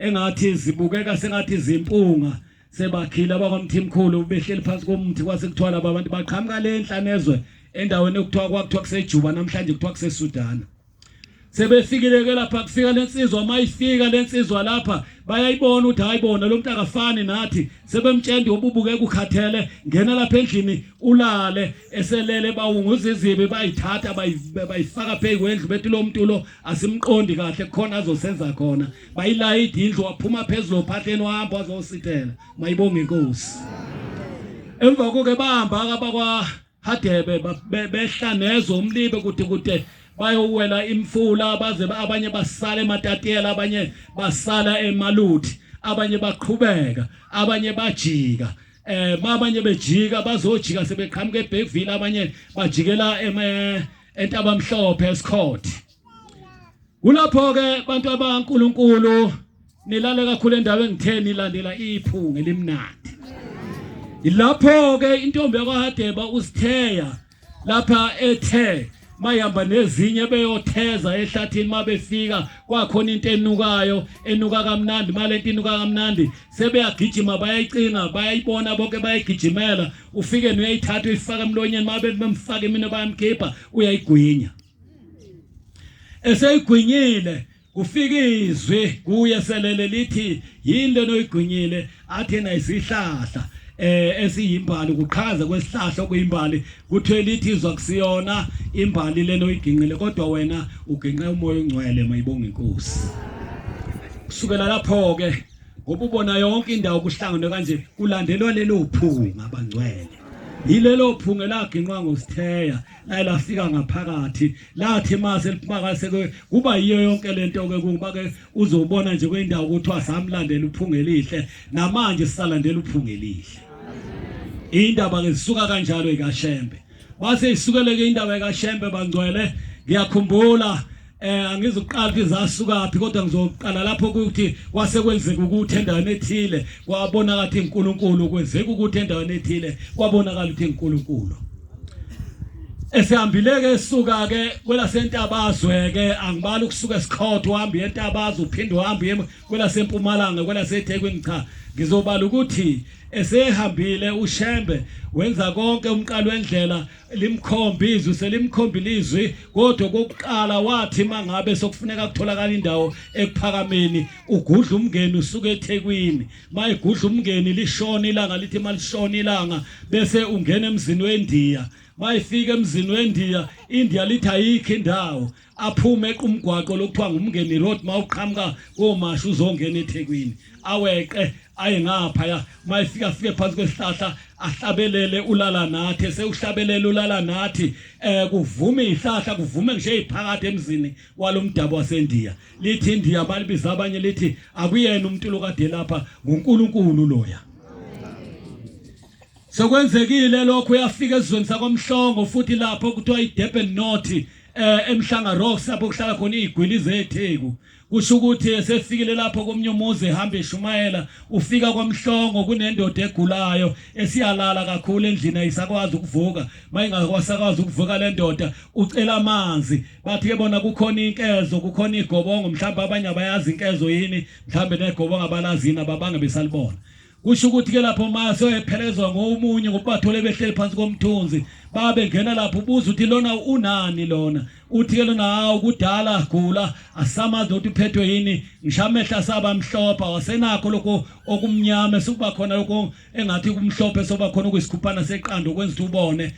Engathi zibukeka sengathi zimpunga. Sebakhile abakwaMthimkhulu behleli phansi komuthi, kwase kuthiwa laba abantu baqhamuka le enhlanezwe endaweni ekuthiwa kwakuthiwa kuseJuba, namhlanje kuthiwa kuseSudan. Sebefikile ke lapha, kufika lensizwa. Mayifika lensizwa lapha bayayibona ukuthi hayi bona lo muntu akafani nathi. Sebemtshela ububukeka ukhathele, ngena lapha endlini ulale. Eselele bawunguza izibi bayithatha bayifaka phezu kwendlu, bethi lo muntu lo asimqondi kahle, khona azosenza khona. Bayilayida indlu, waphuma phezulu ophahleni wahamba wazosithela. Mayibonge inkosi. Emva koke bahamba abakwa Hadebe behla nezwe umlibe kude kude bayowela imfula, baze abanye basala ematatiyela, abanye basala emaluthi, abanye baqhubeka, abanye bajika. Abanye bejika bazojika sebeqhamuka eBergville, abanye bajikela entabamhlophe esikhothi. Kulapho ke bantu abankulunkulu nilale kakhulu endaweni engitheni ilandela iphunga elimnandi. Ilapho ke intombi yakwaHadeba uSitheya lapha ethe mayihamba nezinye beyotheza ehlathini, mabefika kwakhona into enukayo, enuka kamnandi. Malento inuka kamnandi sebeyagijima bayayicinga, bayayibona bonke, bayayigijimela. Ufike uyayithatha uyifaka emlonyeni, mabe bemfaka iminwe bayamkhipha, uyayigwinya. Eseyigwinyile kufika izwi kuye selele lithi yini lena oyigwinyile? Athi yena isihlahla esiyimbali, kuqhaza kwesihlahla okuyimbali. Kuthiwe lithi izwa kusiyona imbali lena oyiginqile, kodwa wena uginqe umoya ongcwele. Mayibonga inkosi. Kusukela lapho ke ngoba ubona yonke indawo kuhlangene kanje kulandelwa lelo phunga abangcwele. Yilelo phunga elaginqwa ngoSitheya laye lafika ngaphakathi, lathi mase liphuma seke kuba yiyo yonke lento ke, kuba ke uzobona nje kwindawo kuthiwa samlandela uphunga elihle, namanje sisalandela uphunga elihle. Indaba ke zisuka kanjalo ikaShembe, base isukele ke indaba ekaShembe bangcwele. Ngiyakhumbula angizukuqala ukuthi zasukaphi, kodwa ngizoqala lapho ukuthi kwase kwenzeka ukuthi endaweni ethile kwabonakala ukuthi uNkulunkulu, kwenzeka ukuthi endaweni ethile kwabonakala ukuthi uNkulunkulu. Esihambile ke esuka ke kwelasentabazwe ke, angibali ukusuka esikhotho uhambe entabazwe uphinde uhambe kwelasempumalanga kwelaseThekwini, cha, ngizobala ukuthi esehambile uShembe wenza konke umqalo wendlela, limkhomba izwi, selimkhombile izwi. Kodwa kokuqala wathi mangabe sokufuneka kutholakala indawo ekuphakameni, ugudla umngeni usuke eThekwini, mayigudla umngeni lishona ilanga, lithi malishona ilanga bese ungena emzini weNdiya. Mayifika emzini weNdiya, iNdiya lithi ayikho indawo, aphume eqa umgwaqo lokuthiwa ngumngeni road, mawuqhamuka komashu uzongena eThekwini, aweqe aye ngapha ya. Mayifika afike phansi kwesihlahla ahlabelele ulala nathi. Esewuhlabelela ulala nathi, kuvume ihlahla, kuvume ngisho eziphakathi emzini walomdabu waseNdiya. Lithi iNdiya balibiza abanye lithi akuyena umuntu lokade lapha, nguNkulunkulu loya. Sekwenzekile lokho, uyafika esizweni sakwamhlongo futhi lapho kuthiwa iDurban North, eMhlanga Rocks, lapho kuhlala khona izigwili zeTheku. Kusho ukuthi esefikile lapho komunye umuzi ehamba eshumayela, ufika kwamhlongo kunendoda egulayo esiyalala kakhulu endlini, ayisakwazi ukuvuka. Mayingakwasakwazi ukuvuka le ndoda, ucela amanzi. Bathi ke bona kukhona inkezo, kukhona igobongo, mhlawumbe abanye abayazi inkezo yini, mhlawumbe negobongo abalazi yini, ababange besalibona. Kusho ukuthi ke lapho mase ephelezwa ngomunye ngoba bathole behleli phansi komthunzi, babe ngena lapho ubuza ukuthi lona unani lona, uthi ke lona hawu kudala gula, asamazi ukuthi uphethwe yini, ngisho amehla asaba mhlophe, awasenakho lokho okumnyama, sekuba khona lokho engathi kumhlophe, soba khona okuyisikhuphana seqanda okwenza ukuthi ubone.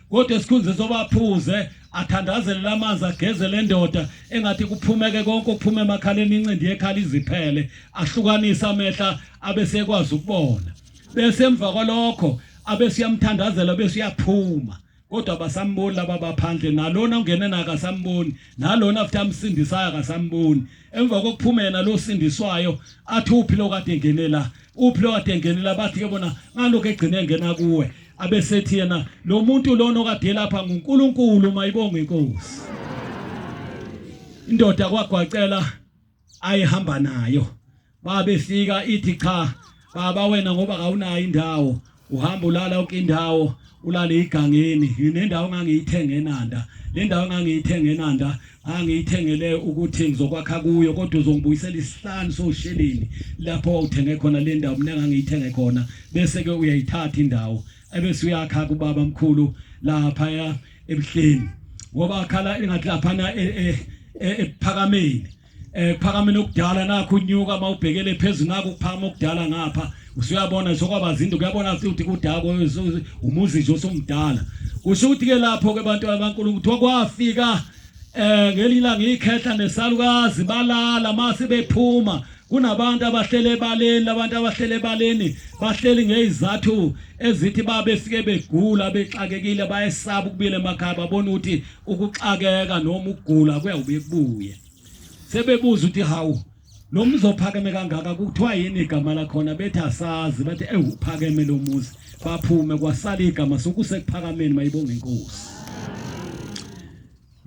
Kodwa esikhundleni sobaphuze athandazele lamanzi ageze le ndoda, engathi kuphumeke konke okuphuma emakhaleni, incindi yekhala iziphele, ahlukanise amehla abesekwazi ukubona. Bese emva kwalokho abese uyamthandazela bese uyaphuma, kodwa abasamboni laba baphandle, nalona ungene naka asamboni, nalona futhi amsindisayo akasamboni. Emva kokuphuma yena lo sindiswayo athi uphi lo kade engene la, uphi lo kade engene la? Bathi ke bona ngalokho egcine engena kuwe. Abesethi yena lo muntu lona okade lapha nguNkulunkulu. Mayibonge inkosi. Indoda kwagwacela ayihamba nayo, babefika ithi cha baba wena ngoba kawunayo indawo, uhamba ulala yonke indawo, ulale igangeni, nginendawo engangiyithenga eNanda. Le ndawo engangiyithenge eNanda angiyithengele ukuthi ngizokwakha kuyo, kodwa uzongibuyisela isihlanu sosheleni lapho wawuthenge khona le ndawo mina engangiyithenge khona, bese ke uyayithatha indawo ebese uyakha kubaba mkhulu lapha ebuhleni, ngoba akhala engathi laphana e, e, e, ekuphakameni ekuphakameni okudala nakho unyuka mawubhekele phezulu nakho ukuphakama okudala ngapha usuyabona sokwaba zinto kuyabona futhi kudako umuzi nje osumdala. Kusho ukuthi ke lapho ke abantu abankulu kuthiwa kwafika ngelinye ilanga ikhehla nesalukazi balala, mase bephuma kunabantu abahlele ebaleni. Labantu abahlele ebaleni bahleli ngezizathu ezithi babefike begula bexakekile, bayesaba ukubuyela emakhaya, babona ukuthi ukuxakeka noma ukugula kuyawubuye kubuye. Sebebuza ukuthi hawu, lo muzi ophakeme kangaka kuthiwa yini igama lakhona? Bethi asazi. Bathi ewu, uphakeme lo muzi. Baphume, kwasala igama sokusekuphakameni. Mayibonge inkosi.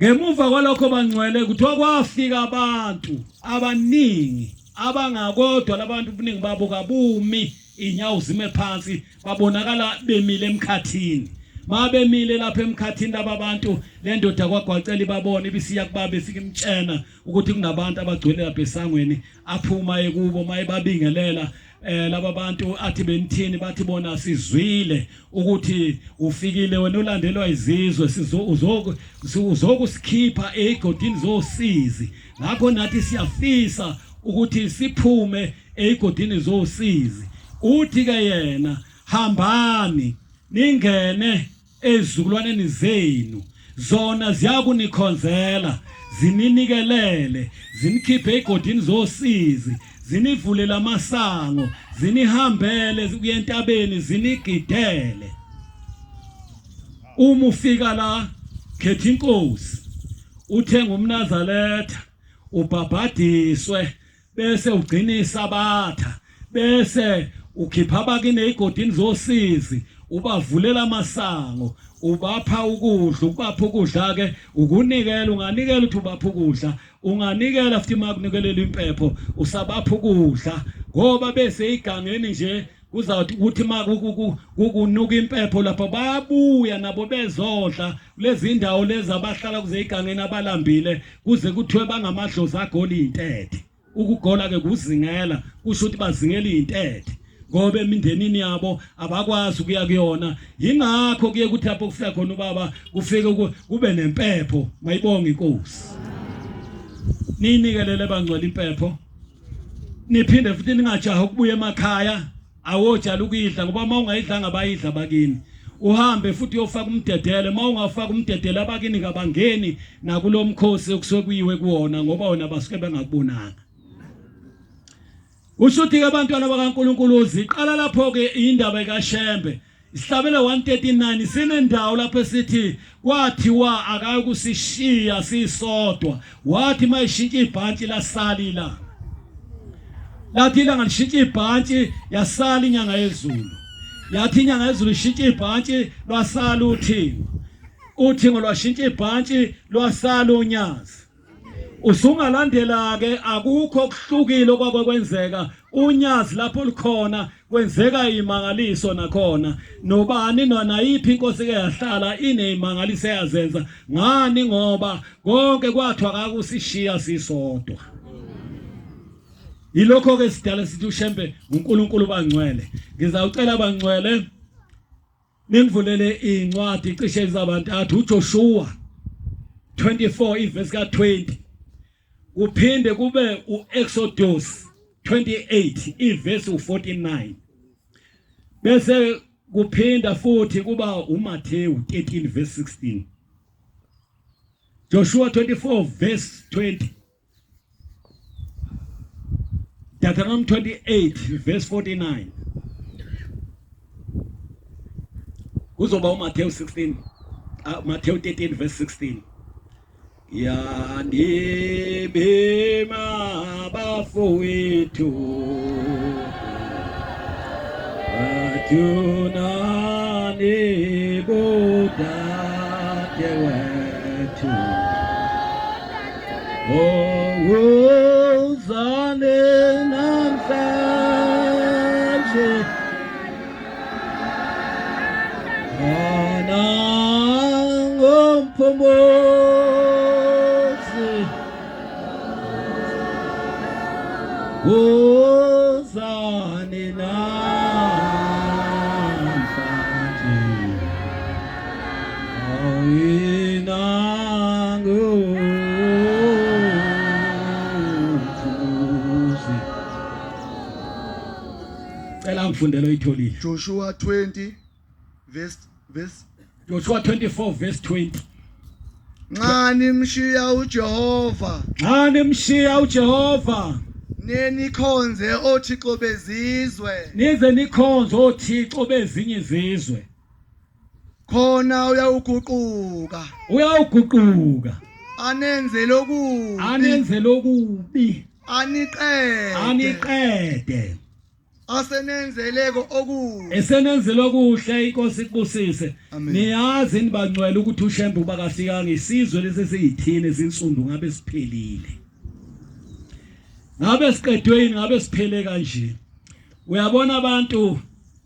Ngemuva kwalokho bangcwele kuthiwa kwafika abantu abaningi abangakodwa. Labantu ubuningi babo kabumi inyawo zime phansi, babonakala bemile emkhathini. Mabemile lapha emkhathini laba bantu, le ndoda kwagwacela ibabona, ibisiya kubaba ifika imtshena ukuthi kunabantu abagcwele lapha esangweni. Aphuma ekubo, mayebabingelela laba bantu, athi benithini? Bathi bona sizwile ukuthi ufikile wena ulandelwa izizwe, uzokusikhipha egodini zosizi, ngakho nathi siyafisa ukuthi siphume egodini zosizi. Uthi ke yena, hambani ningene ezizukulwaneni zenu, zona ziyakunikhonzela, zininikelele, zinikhiphe egodini zosizi, zinivulele amasango, zinihambele kuye entabeni, zinigidele. Uma ufika la, khetha inkosi, uthenga umNazaretha, ubhabhadiswe, bese ugcina isabatha, bese ukhipha abakini ezigodini zosizi, ubavulela amasango, ubapha ukudla. Ukubapha ukudla ke ukunikela, unganikela uthi ubapha ukudla, unganikela futhi makunikelela impepho usabapha ukudla, ngoba bese igangeni nje kuzawuthi ukuthi makunuka impepho lapho bayabuya nabo bezodla kulezi ndawo lezi abahlala kuze igangeni abalambile, kuze kuthiwe bangamadlozi agola izintethe. Ukugola ke kuzingela, kusho ukuthi bazingela izintethe ngoba emindenini yabo abakwazi ukuya kuyona. Yingakho kuye kuthi lapho kufika khona ubaba kufike kube nempepho. Mayibonge inkosi. Ninikelele bangcwele impepho, niphinde futhi ningajaha ukubuya emakhaya awojala ukuyidla, ngoba uma ungayidlanga bayidla bakini. Uhambe futhi uyofaka umdedele, uma ungafaka umdedele abakini kabangeni nakulo mkhosi okusuke kuyiwe kuwona, ngoba wena basuke bengakubonanga. Kusho ukuthi ke abantwana bakaNkuluNkulu ziqala lapho ke indaba kaShembe. Isihlabelo 139 sinendawo lapho esithi kwathiwa akayokusishiya sisodwa, wathi mayishintsha ibhantshi lasala ilanga, lathi ilanga lishintsha ibhantshi yasala inyanga yezulu, yathi inyanga yezulu ishintsha ibhantshi lwasala uthingo, uthingo lwashintsha ibhantshi lwasala unyazi. Usungalandela ke, akukho okuhlukile okwakwe kwenzeka. Unyazi lapho lukhona kwenzeka imangaliso nakhona. Nobani nonayiphi inkosi ke yahlala inezimangaliso eyazenza ngani, ngoba konke kwathiwa akakusishiya sisodwa. Yilokho ke sidala sithi uShembe uNkulunkulu bangcwele. Ngizawucela bangcwele ningivulele incwadi cishe izabantathu, uJoshua 24 ivesi ka20, kuphinde kube uExodus 28 ivesi u49, bese kuphinda futhi kuba uMathewu 13 verse 16. Joshua 24 verse 20, Deuteronomy 28 verse 49, kuzoba uMathewu 16, Matthew 13 verse 16. Yandibima bafowethu, bathunani bodadewethu, owuzane namhlanje ngomphumulo. Wozani namhlanje awinangu Cela ngifundele oyitholile. Joshua 20 verse Joshua 24 verse 20. Nxa nimshiya uJehova, Nxa nimshiya uJehova, nenikhonze othixo bezizwe, nize nikhonze othixo bezinye izizwe, khona uyawuguquka, uyawuguquka anenzele okubi, anenzele okubi, aniqede, aniqede. Asenenzeleko okuhle. Esenenzele okuhle inkosi ikubusise. Amen. Niyazi nibangcwele ukuthi uShembe uba kafikanga isizwe lesi esiyithini esinsundu ngabe siphelile. Ngabe siqedwe yini ngabe siphele kanje. Uyabona abantu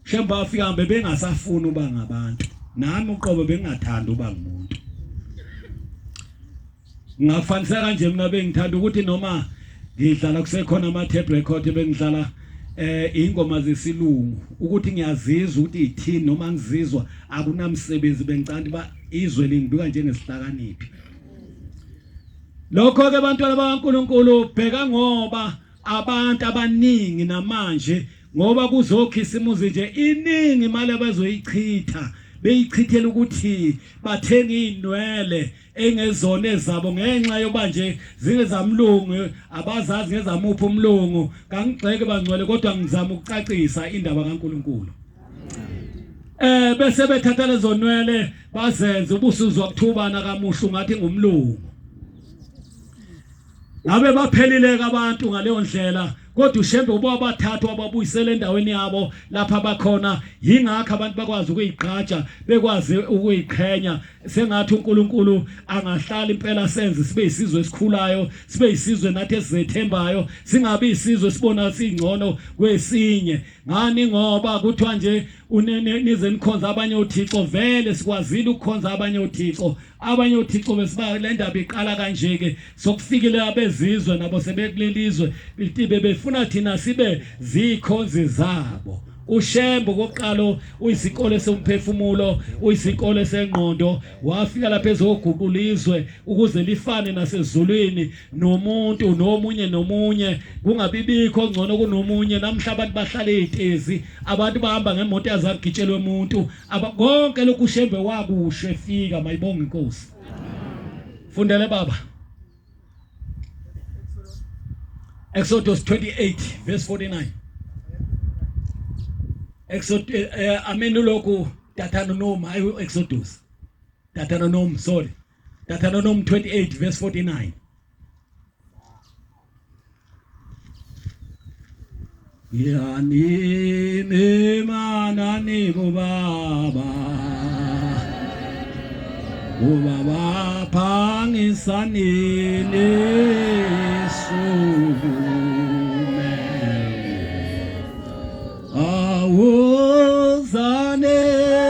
Shembe afika bebengasafuni uba ngabantu. Nami uqobo bengingathanda uba ngumuntu. Ngafanisa kanje mina bengithanda ukuthi noma ngidlala kusekhona ama tape record bengidlala ingoma zesilungu ukuthi ngiyazizwa ukuthi ithini noma ngizizwa akunamsebenzi bengicanda ba izwe lingibika njengesihlakaniphi. Lokho ke bantwana bakaNkuluNkulu bheka ngoba abantu abaningi namanje ngoba kuzokhisimuzi nje iningi imali abazoyichitha beyichithela ukuthi bathenge izinwele engezona ezabo ngenxa yoba nje zingezamlungu abazazi ngezamuphi umlungu kangigxeke bangcwele kodwa ngizama ukucacisa indaba kaNkuluNkulu. Bese bethatha lezo nwele bazenze ubusuzwa kuthubana kamuhlu ngathi ngumlungu. Ngabe baphelile abantu ngaleyo ndlela kodwa uShembe uba bathathu wababuyisela endaweni yabo lapha bakhona. Yingakho abantu bakwazi ukuyigqaja bekwazi ukuyiqhenya sengathi uNkulunkulu angahlala impela senze sibe isizwe esikhulayo sibe isizwe nathi esizethembayo singabi isizwe sibona singcono kwesinye. Ngani ngoba kuthiwa nje nize nikhonza abanye othixo vele sikwazile ukukhonza abanye othixo abanye othixo besiba le ndaba iqala kanje ke sokufikile abezizwe nabo sebekulelizwe befuna thina sibe zikhonzi zabo. uShembe kokuqala uyisikole somphefumulo uyisikole sengqondo wafika lapha ezoguqula izwe ukuze lifane nasezulwini nomuntu nomunye nomunye kungabibikho ngcono kunomunye. Namhla abantu bahlala ezitezi abantu bahamba ngemoto yazagitshelwe umuntu konke lokhu uShembe wakusho efika. Mayibonge inkosi. Fundele baba Exodus 28 verse 49. Exodus amen lokhu Deuteronomy ayi Exodus Deuteronomy sorry Deuteronomy 28 verse 49. Yani manani baba ubaba phangisanini sukume awuzane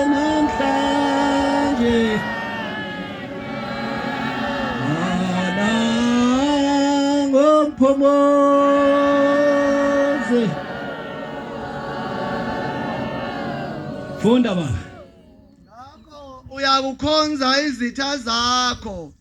namhlanje ngomphumuzi. Funda baba. Ngakho uyakukhonza izitha zakho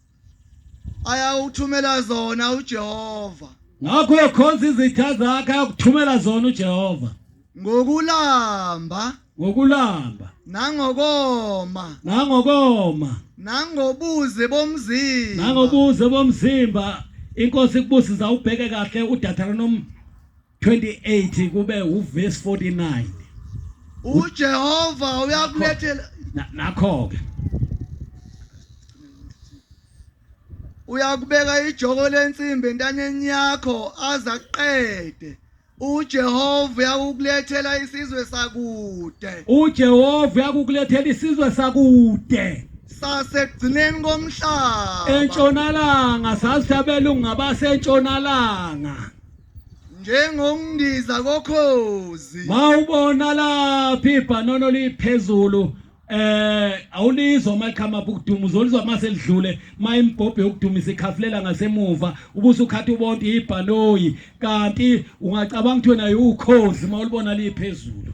ayawuthumela zona uJehova. Ngakho uyokhonza izitha zakho ayakuthumela zona uJehova. Ngokulamba, ngokulamba, nangokoma, nangokoma, nangobuze bomzimba, nangobuze bomzimba. Inkosi ikubusisa ubheke kahle uDeuteronomy 28 kube uverse 49. uJehova uyakulethela nakho ke uyakubeka ijoko lensimbi entanyeni yakho aze aqede. uJehova uyakukulethela isizwe sakude. uJehova uyakukulethela isizwe sakude sasekugcineni komhlaba entshonalanga. Sazi abelungu ngabasentshonalanga. Njengokundiza kokhozi. Mawubona lapha ibhanono liphezulu. Awulizwa maliqhama ukuduma, uzolizwa mase lidlule mayimbhobhe yokudumisa ikhafulela ngasemuva, ubusukhathi ubonke ibhanoyi, kanti ungacabanga ukuthi wena ukhozi mawulibona liphezulu.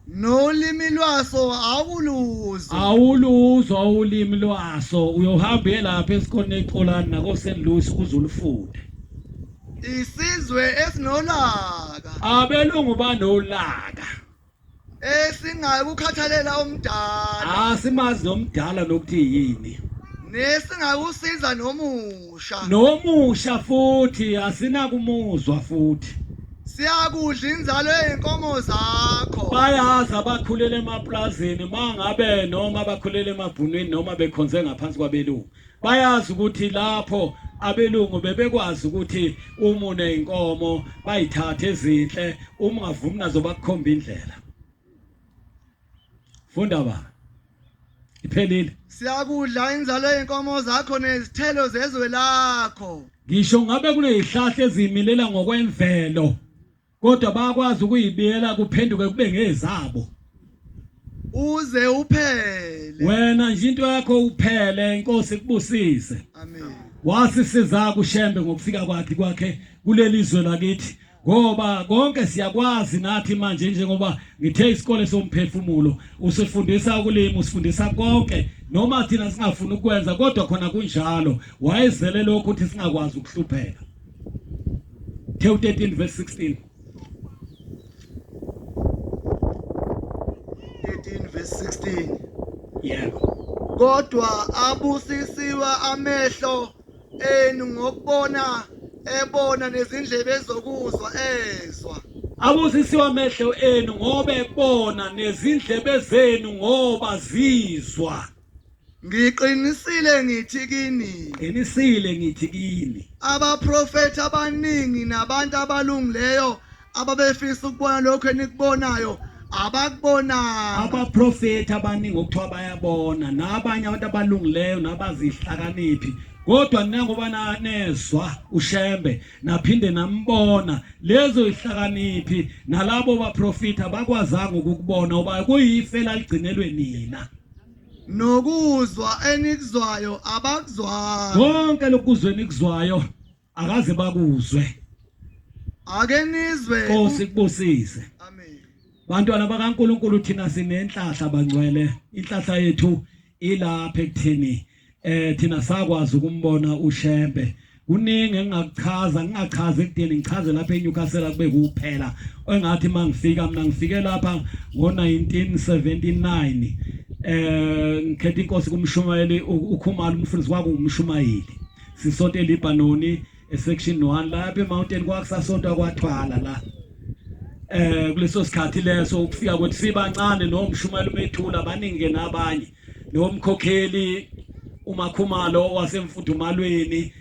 Nolimi lwaso awuluzwa. Awuluzwa ulimi lwaso, uyohamba uye lapha esikoleni eXolani nako St Louis ukuze ulufunde. Isizwe esinolaka. Abelungu banolaka. Esingayi kukhathalela omdala. Asimazi nomdala nokuthi yini. Nesingakusiza nomusha. Nomusha futhi asinakumuzwa futhi. Siyakudla inzalo yezinkomo zakho. Bayazi abakhulele emaplazini mangabe noma abakhulele emabhunwini noma bekhonze ngaphansi kwabelungu. Bayazi ukuthi lapho abelungu bebekwazi ukuthi uma uneyinkomo bayithathe ezinhle, uma ungavumi nazo bakukhomba indlela. Funda baba. Iphelile. Siyakudla inzalo yezinkomo zakho nezithelo zezwe lakho. Ngisho ngabe kunezihlahla ezimilela ngokwemvelo kodwa bayakwazi ukuyibiyela kuphenduke kube ngezabo. Uze uphele. Wena nje into yakho uphele, inkosi ikubusise. Amen. Wasisiza kuShembe ngokufika kwakhe kuleli zwe lakithi. Ngoba konke siyakwazi nathi manje, njengoba ngithe isikole somphefumulo usifundisa ukulima, usifundisa konke, noma thina singafuni ukwenza kodwa khona kunjalo. Wayezele lokhu ukuthi singakwazi ukuhlupheka. Matthew 13 verse 16. 13 verse 16. Yebo. Kodwa abusisiwe amehlo enu ngokubona ebona nezindlebe zokuzwa ezwa. Abusisiwe amehlo enu ngoba ebona nezindlebe zenu ngoba zizwa. Ngiqinisile ngithi kini. Qinisile ngithi kini. Abaprofethi abaningi nabantu abalungileyo ababefisa ukubona lokho enikubonayo abakubonanga. Abaprofethi abaningi okuthiwa bayabona nabanye abantu abalungileyo nabazihlakaniphi, kodwa nangoba nezwa uShembe naphinde nambona, lezo ihlakaniphi nalabo baprofethi abakwazanga ukukubona ngoba kuyife laligcinelwe nina. Nokuzwa enikuzwayo abakuzwanga. Konke lokuzwe enikuzwayo akaze bakuzwe. Ake nizwe. Nkosi kubusise. Amen. Bantwana bakaNkuluNkulu thina sinenhlahla bangcwele. Inhlahla yethu ilapha ekutheni thina sakwazi ukumbona uShembe. Kuningi engingakuchaza, ngingachaza ekudeni ngichaze lapha eNewcastle kube kuphela. Engathi mangifika mina ngifike lapha ngo-1979 ngikhetha inkosi kumshumayeli uKhumalo, umfundisi kwakuwumshumayeli. Sisonto eLebanon esection 1 lapha eMountain kwakusasontwa kwathwala la. Kuleso sikhathi leso ukufika kwethu sibancane nomshumayeli umethula baningi ke nabanye nomkhokheli uMakhumalo wasemfudumalweni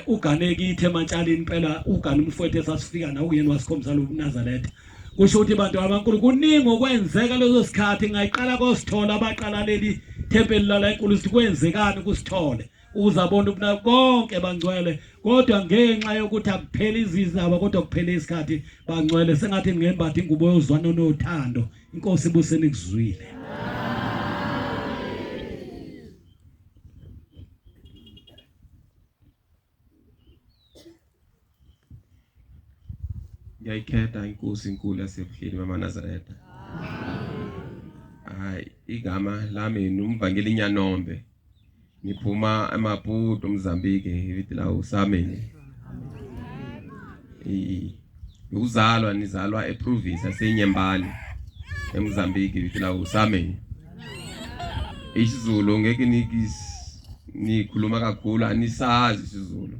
ugane kithi eMantshalini impela ugane umfowethu esasifika nawo kuyena wasikhombisa lo Nazaretha. Kusho ukuthi bantu abankulu kuningi okwenzeka leso sikhathi. Ngayiqala kosithola abaqala leli thempeli lala enkulu ukuthi kwenzekani kusithole ukuze abone ubuna konke bangcwele, kodwa ngenxa yokuthi akupheli izizaba kodwa kuphele isikhathi bangcwele, sengathi ningembatha ingubo yozwano nothando. Inkosi ibuseni kuzwile. Ngiyayikhetha inkosi inkulu yasebuhleni bamaNazaretha. Hayi, igama lami numvangeli Nyanombe. Ngiphuma eMaputo, Mozambique, iviti la usameni. Ngikuzalwa nizalwa eprovince yaseNyembane eMozambique, iviti la usameni. isiZulu ngeke nikis nikhuluma kakhulu anisazi isiZulu.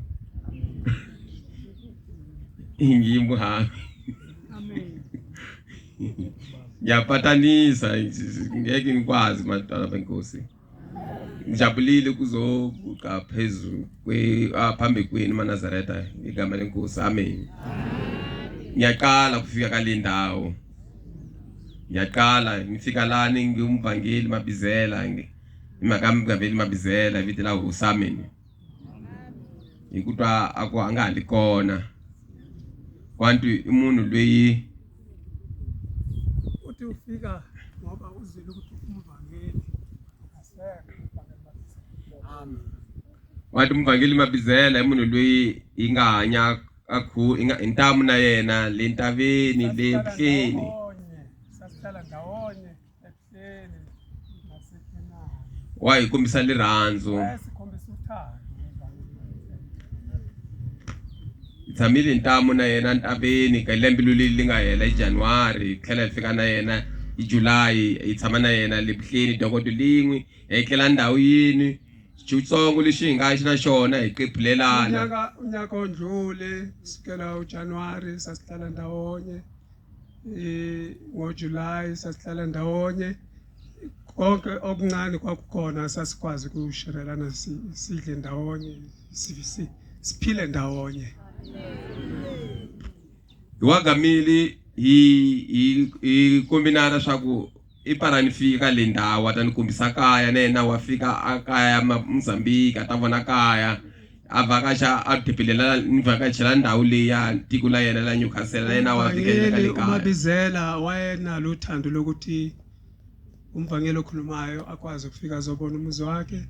Ngimhami. Amen. Ngiyaphathanisa ngeke ngikwazi madala benkosi. Ngijabulile kuzoguqa phezulu kwe phambi kwenu maNazaretha igama lenkosi. Amen. Ngiyaqala kufika kale ndawo. Ngiyaqala ngifika lana ngumvangeli Mabizela imakamgaveli Mabizela vito la hosi. Amen. Hi ku twa a ku a nga ha li kona kwantu i munhu loyi uthi ufika Ngoba uzwile ukuthi umvangeli akasekho, umvangeli Mabizela. Amen. Wathi umvangeli Mabizela i munhu loyi hi nga hanya a khu hi nga hi ntamu na yena le ntabeni le Sasihlala Buhleni. ndawonye, sasihlala ndawonye eBuhleni naseKhenani. Wa hi kombisa lirhandzu. Wayesikhombisa uthando umvangeli Mabizela. Hi tshamile hi ntamu na yena ntabeni ka lembe leli li nga hela hi January, hi tlhela hi fika na yena hi July, hi tshama na yena le Buhleni dokoto lin'we, hi etlela ndhawu yin'we. Xitsongo lexi hi nga na xona hi qephulelana. Unyaka unyaka ondlule kusukela uJanuary sasihlala ndawonye eh ngoJuly sasihlala ndawonye konke okuncane kwakukhona sasikwazi ukusherelana sidle ndawonye siphile ndawonye. Hi wa gamile hi hi hi kombinana swa ku i para ni fika le ndhawu a ta ni kombisa kaya na yena wa fika a kaya Mozambique a ta vona kaya a vhakacha a tipilela ni vhakachela ndhawu leyi ya tiko la yena la Newcastle na yena wa fika ka le kaya. UMabizela wayenalo uthando lokuthi umvangeli okhulumayo akwazi ukufika azobona umuzi wakhe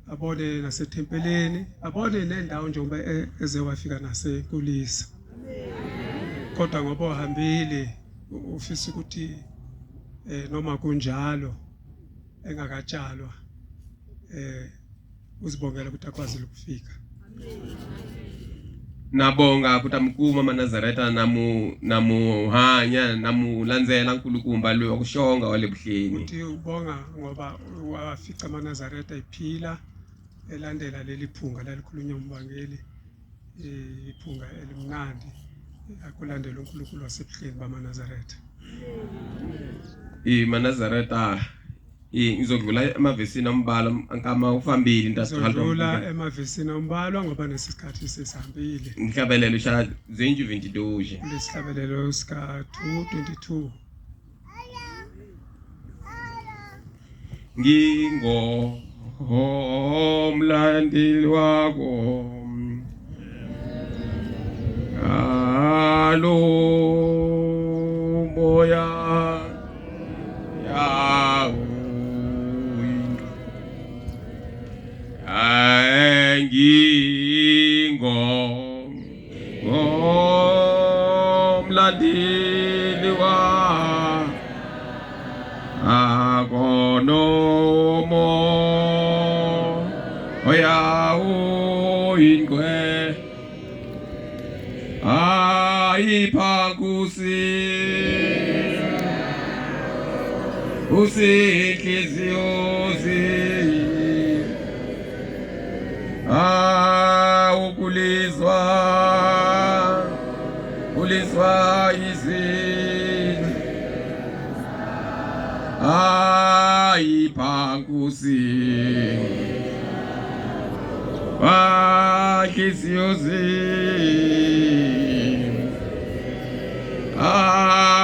abone nasethempelini abone nendawo njengoba eze wafika nasenkulisa kodwa ngoba uhambile ufisa ukuthi eh noma kunjalo engakatshalwa eh uzibongela ukuthi akwazi ukufika. Na bonga ku ta mi kuma Manazareta na mu na mu hanya na mu landzela nkulukumba loyi wa ku xonga wa le Buhleni. Uthi ubonga ngoba wafica amaNazaretha ephila elandela leli phunga lalikhulunywa umvangeli iphunga elimnandi akulandela uNkulunkulu waseBuhleni bamaNazaretha. I Manazareta i ngizodlula emavesini ambalwa ankama ufambile into Ngizodlula emavesini ambalwa ngoba nesikhathi sesihambile. Ngihlabelelo xa 2022. Lesihlabelelo sika 222. Ngingo omlandeli wakho alo moya yawo ngingo ngomlandeli wa akonomo oyawo ingwe ayiphakusi usinhliziyo awukulizwa kulizwa izwi ayiphankusi nhliziyo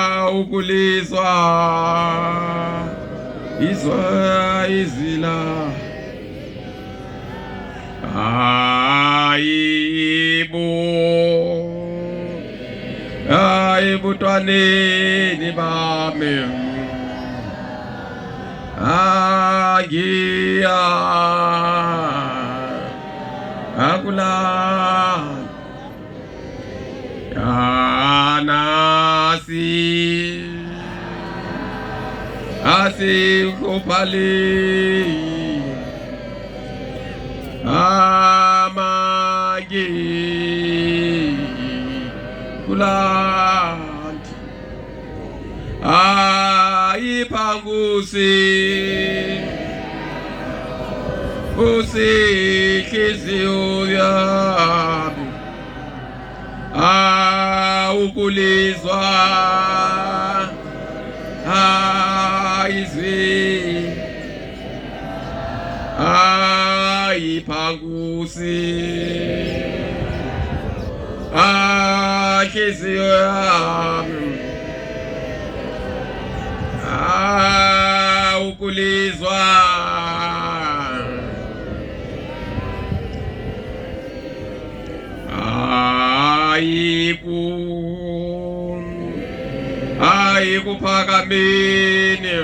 awukulizwa izwa izwi la Hayibo Hayi butwaneni bami Agiya Akula Yanasi Asikupali Amagi Kulanti Ayipangusi Usikhliziyo yami Awukulizwa Ayizwi Ayiphangusi Ahliziyo yami Awukulizwa Ayiku Hayi kuphakamini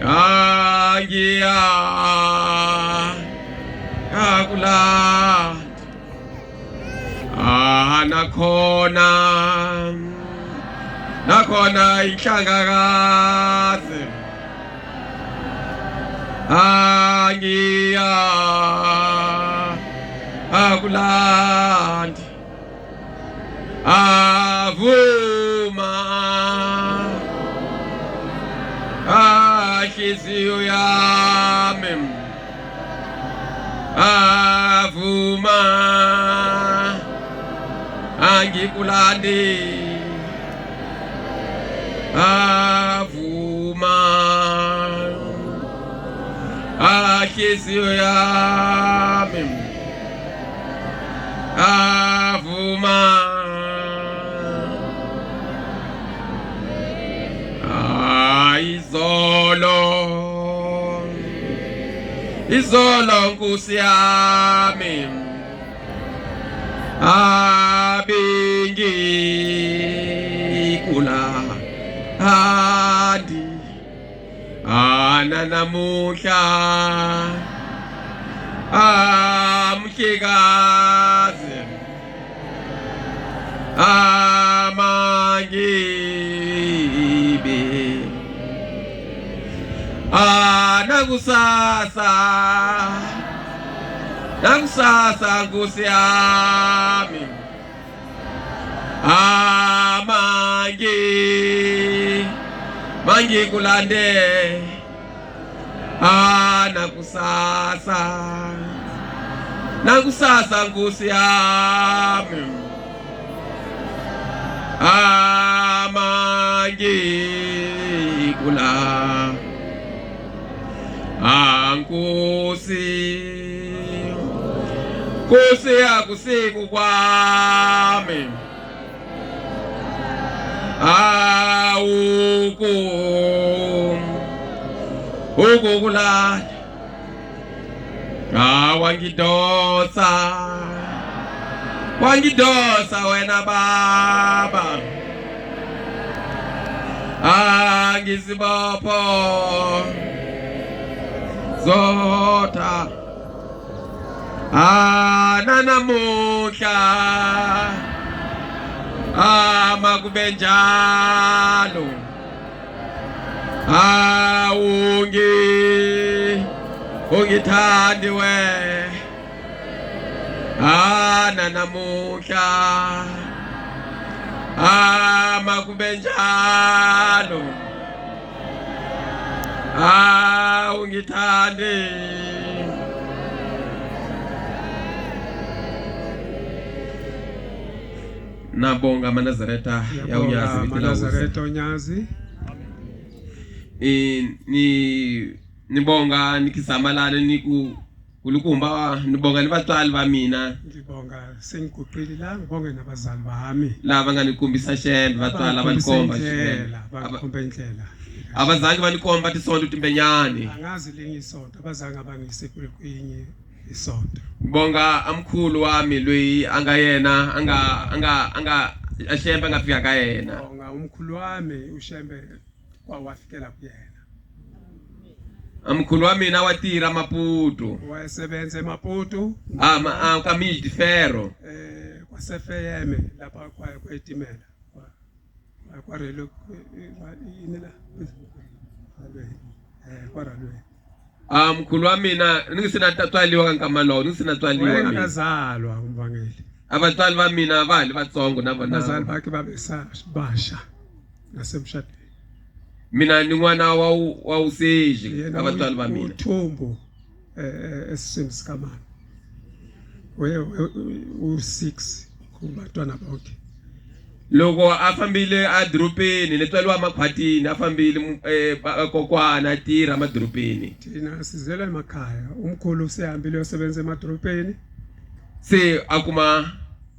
angiya akulandi ah nakhona nakhona inhlangakazi angiya akulandi avuma ahliziyo yami avuma angikulandi avuma ahliziyo yami avuma ayizolo izolo nkosi yami abingi kula andi ana namuhla amhlekazi amangibe anakusasa nakusasa nkosi yami amangi mangikulande ah nakusasa nakusasa nkosi yami amangi kula ankosi Nkosi akusiku kwami awuku ukukulala awangidosa wangidosa wena baba angizibopho zotha Ah nanamuhla Ah makube njalo Ah ungi ungithandi we Ah nanamuhla Ah makube njalo Ah ungithandi Nabonga Manazaretha ya Unyazi Manazaretha Unyazi ni ni nibonga nikisamalana niku Kulukumba nibonga ni vatswari va mina ngibonga sengiguqile la ngibonge nabazali bami lava nga ni kombisa xembe vatswari lava ni komba indlela bangikhomba indlela abazange va ni komba tisonto timbenyani angazi linye isonto abazange abangise kwinye isonto ngibonga amkhulu wami loyi a nga yena a nga a nga a nga a xembe a nga fika ka yena ngibonga umkhulu wami ushembe kwawafikela kuyena Mkhulu wa mina wa tirha Maputo. Wayesebenza eMaputo. Ah, ma, ah, ka Mil de Ferro. Eh, kwaseFeyeme lapha kwa kwetimela. Kwa kwa relo yini la? Eh, kwa railway. Ah, mkhulu wa mina ni ngi se na tswaliwa ka nkama lowo, ni ngi se na tswaliwa. Wayengakazalwa umvangeli. Avatswari va mina va ha li vatsongo na vona. Abazali bakhe babesabasha nasemshadweni. Mina ni n'wana wa wa useji Yena ka vatswari va mina. uthumbu eh, esiswini sikamama u-six kubantwana bonke Loko a fambile edorobeni ni tswariwa makhwatini a fambile eh, kokwana a tirha emadorobeni. Thina sizela emakhaya umkhulu usehambile uyosebenza emadolobheni Se a kuma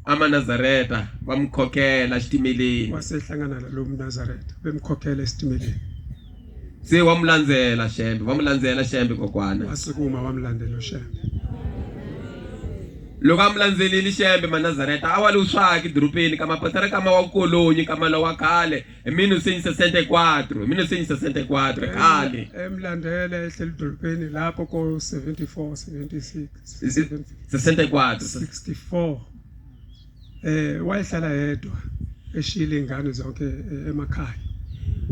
amanazareta va n'wi khokhela xitimeleni. Wasehlangana nalo mnazaretha bemkhokhela esitimeleni. Se wa n'wi landzela Shembe, va n'wi landzela Shembe kokwana. Wasukuma wamlandela uShembe. Loko a mu landzelile Shembe Manazareta a wa li uswaki dorobeni ka mapatara kama wa kolonyi kama lowa khale hi 1964 hi 1964 khale Emlandele ehleli edolobheni lapho ko 74 76 64 64 wayehlala yedwa eshiyile ingane zonke emakhaya.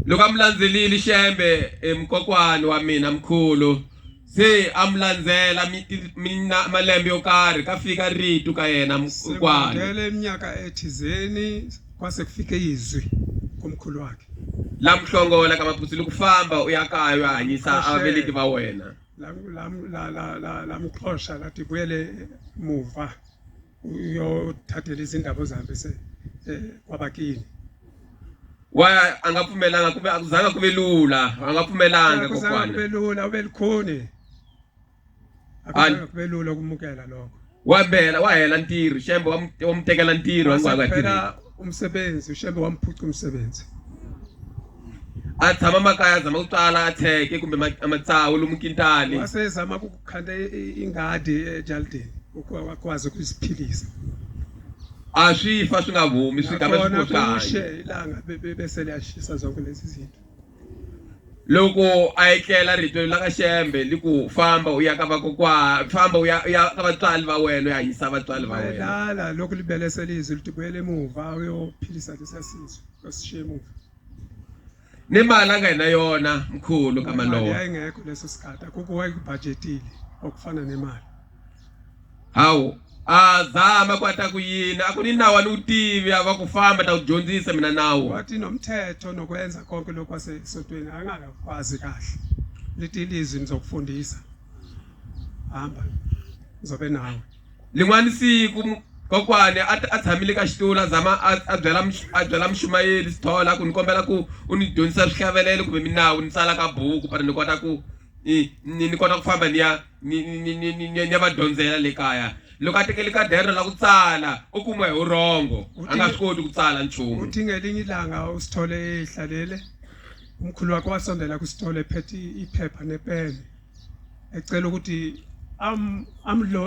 Loko a mu landzelile Shembe emkokwani wa mina mkhulu se a mu landzela mina malembe yo karhi ka fika rito ka yena mkokwani. Sekulandele iminyaka ethizeni kwase kufike izwi komkhulu wakhe. La mu hlongola ka maputsu loko famba u ya kaya u ya hanyisa a veleki va wena. Lamxosha lathi buyele muva uyothathela izindaba ozihambise kwabakini. Wa a nga pfumelanga ku ve a ku zanga ku ve lula a nga pfumelanga kokwana. Kube lula ube likhuni. Akuzange kube lula ukumukela lokho. Wa bela wa hela ntirho Shembe wa mu tekela ntirho wa nga tirhi. Umsebenzi uShembe wamphuca umsebenzi. A tshama makaya a zama ku tswala a tsheke kumbe matsawu lomu kintali. Wasezama ukukhanda ingadi ejardini ukwazi ukuziphilisa. A swi fa swi nga vumi swi gama swi kushe ilanga bese liyashisa zonke lezi zinto. Loko a etlela rito la ka Shembe li ku famba u ya ka vakokwa famba u ya u ya ka vatswari va wena u ya hanyisa vatswari va wena. Lala lokhu libelesela izwi lithi buyela emuva uyophilisa lesa sizwe osishiye emuva. Ni mali a nga na yona mkhulu ka malowo. Yayingekho leso sikhathi akukho wayekubhajetile okufana nemali. Hawu a zama ku a ta ku yini a ku ni nawu a ni wu tivi a va ku famba ta ku dyondzisa mina nawu. Wathi nomthetho nokwenza konke lokhu kwasesontweni angakakwazi kahle. Lithi ilizwi ngizokufundisa. Hamba ngizobe nawe. Lin'wana siku kokwani a tshamile ka xitulu a zama a byela a byela muxumayeli Sithole a ku ni kombela ku u ni dyondzisa swihlavelelo kumbe minawu ni tsala ka buku para ni kota ku ni ni kota ku famba ni ya ni ni ni ni ni ya va dyondzela le kaya loko a tekele kadero la ku tsala u kumiwa hi vurhongo a nga swi koti ku tsala nchumu. Uthi ngelinye ilanga uSithole ehlalele umkhulu wakhe wasondela kuSithole ephethe iphepha nepeni ecela ukuthi